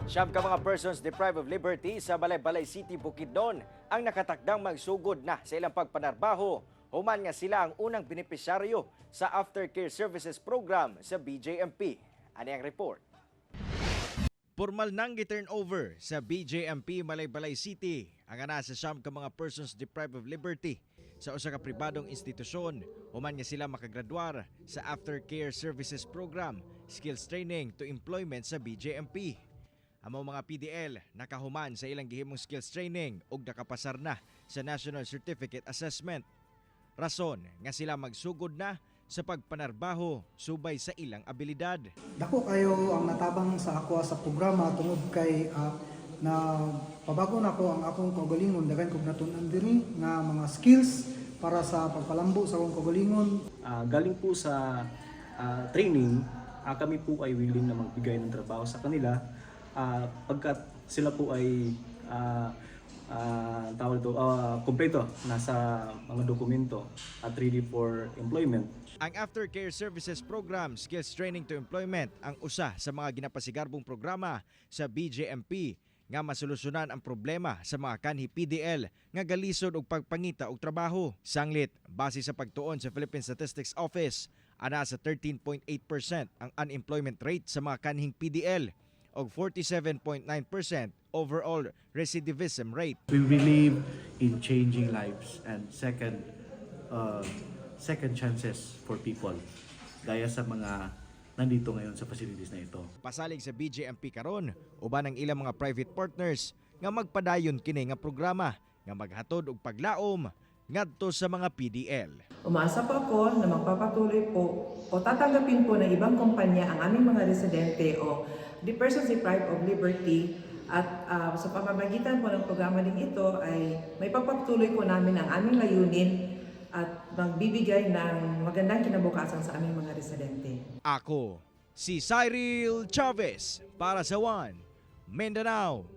9 ka mga persons deprived of liberty sa Malaybalay City, Bukidnon ang nakatakdang magsugod na sa ilang pagpanarbaho human nga sila ang unang benepisyaryo sa Aftercare Services Program sa BJMP. Ani ang report. Pormal nang gi-turnover sa BJMP Malaybalay City ang ana sa 9 ka mga persons deprived of liberty sa usa ka pribadong institusyon human nga sila makagraduar sa Aftercare Services Program, Skills Training to Employment sa BJMP. Ang mga PDL nakahuman sa ilang gihimong skills training ug nakapasar na sa National Certificate Assessment. Rason nga sila magsugod na sa pagpanarbaho subay sa ilang abilidad. Dako kayo ang natabang sa ako sa programa tungod kay na pabago nako ang akong kaugalingon, daghan kog natun-an diri nga mga skills para sa pagpalambo sa akong kaugalingon. Galing po sa training, kami po ay willing na magbigay ng trabaho sa kanila pagkat sila po ay tawag ito, kompleto nasa mga dokumento at ready for employment. Ang Aftercare Services Program, Skills Training to Employment, ang usa sa mga ginapasigarbong programa sa BJMP nga masolusyonan ang problema sa mga kanhi PDL nga galisod og pagpangita og trabaho. Sanglit, base sa pagtuon sa Philippine Statistics Office, ana sa 13.8% ang unemployment rate sa mga kanhing PDL og 47.9% overall recidivism rate. We believe in changing lives and second chances for people gaya sa mga nandito ngayon sa facilities na ito. Pasalig sa BJMP karon uban ang ilang mga private partners nga magpadayon kini nga programa nga maghatod og paglaom ngadto sa mga PDL. Umaasa po ako na magpapatuloy po o tatanggapin po ng ibang kumpanya ang aming mga residente o the persons deprived of liberty at sa pamamagitan po ng programa ding ito ay may pagpatuloy po namin ang aming layunin at magbibigay ng magandang kinabukasan sa aming mga residente. Ako si Cyril Chavez para sa One Mindanao.